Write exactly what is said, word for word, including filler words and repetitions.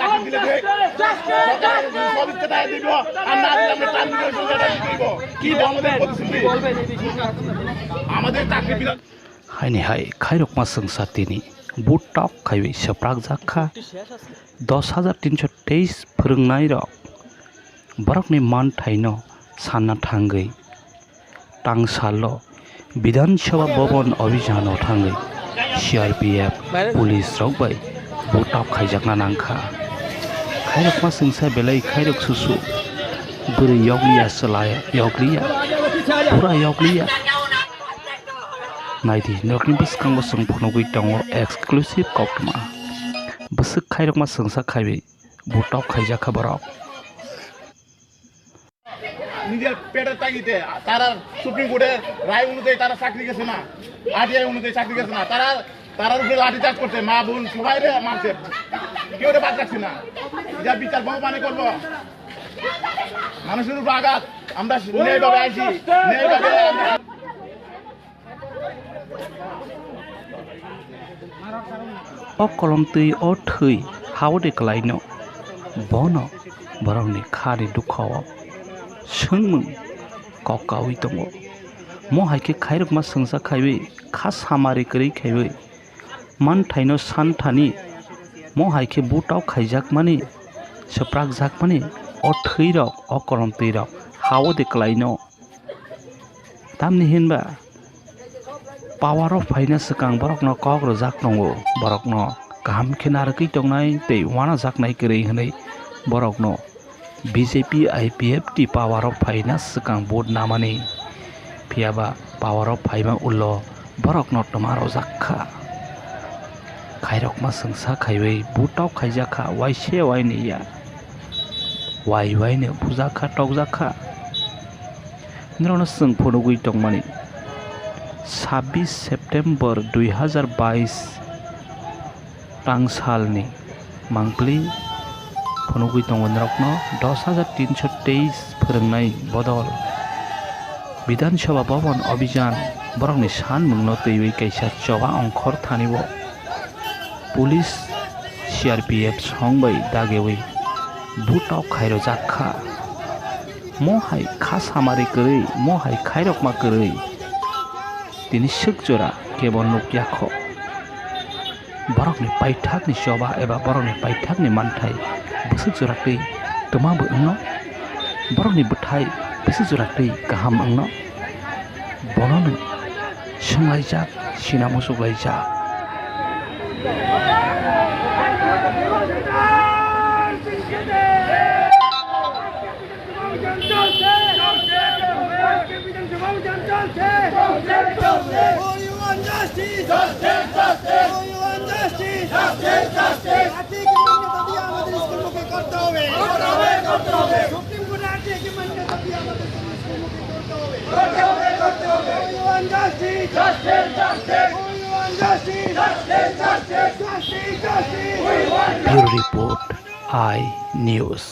চাকরি দিলে দে। সরকার সব ইচ্ছে তাই দিব, আর না দিলে আমরা ট্রান্সফার করে দিব। কি বলবো, প্রতিশ্রুতি? আমাদের চাকরি বিধান Haini hai khairokma chwngsa tini butok khaiwi swprakjak kha dos hajar tinsho teis phwrwngnairok. Borokni manthaino sanna thangwi tangsalo Bidhan Sabha Bhavan Abhijano thangwi C R P F police rok bai butok khaijakna nangkha. Khairokma chwngsa belai khairok susu bwrwi yokliya, chwla yokliya, bura yokliya. Naidi, norokni bwskango chwng phunugwi tongo exclusive koktwma. Bwswk khairokma chwngsa khaiwi butok khaijakha borok. নিজের পেটের তাগিদে তারা সুপ্রিম কোর্টের রায় অনুযায়ী তারা চাকরি গেছে না, আরটিআই অনুযায়ী চাকরি গেছে না, তারা তারার উপরে লাঠিচার্জ করছে, মা বোন সবাই রে মারছে, কেউ রে বাদ রাখছে না। যা বিচার ভগবানে করবো, মানুষের উপর আঘাত, আমরা ন্যায়ভাবে আইছি, ন্যায়ভাবে আমরা O kolomtwi o thwi hao de kwlaino, bono borokni khani dukha o swngmung kok kaui tongo. Mo hai khe khairokma swngsa khaiwi kha samari kwrwi khaiwi manthaino santhani, mo hai khe butok khaijakmani, swprakjakmani o thwirok, o kolomtwirok hao de kwlaino. Tamni hinba power o phaina swkang borokno kok rwjak tongo, borokno kaham khe narwgwi tongnai tei uanajaknai kwrwi hwnwi borokno B J P I P F T power o phaina swkang vote namani. Phiyaba power o phaima ulo borokno twma rwjak kha. Khairokma swngsa khaiwi butok khaijak kha, waise waini ya. Wai waino bujak kha, tokjak kha. Norokno chwng phunugwi tongmani, sabbish September dui hazar bais tangsalni mangpili phunugwi tongo norokno dos hajar tinsho teis phwrwngnai bodol. Bidhan Sabha Bhavan Abhijan borokni sanmungno twiwi kaisa choba ongkhor thani o. Police, C R P F song bai dagewi butok khairojak kha. Mo hai kha samari kwrwi, mo hai khairokma kwrwi. Tini swk jora kebo nuk ya kho. Borokni paithakni choba eba borokni paithakni manthai bwswk jora twi twma bo wngno. Borokni bwthai bwswk jora twi kaham wngno. Bonono swnglaijak, sina musuklaijak. We want justice! Justice, justice! We want justice! Justice, justice! RTI কে মান্যতা দিয়ে আমাদের স্কুল মুক্ত করতে হবে। করতে হবে, করতে হবে। সুপ্রিম কোর্টে আরটিআই কে মান্যতা দিয়ে আমাদের স্কুল মুক্ত করতে হবে। করতে হবে, করতে হবে। We want justice! Justice, justice! We want justice! Justice, justice! Justice, justice! We want justice! Bureau Report, I News.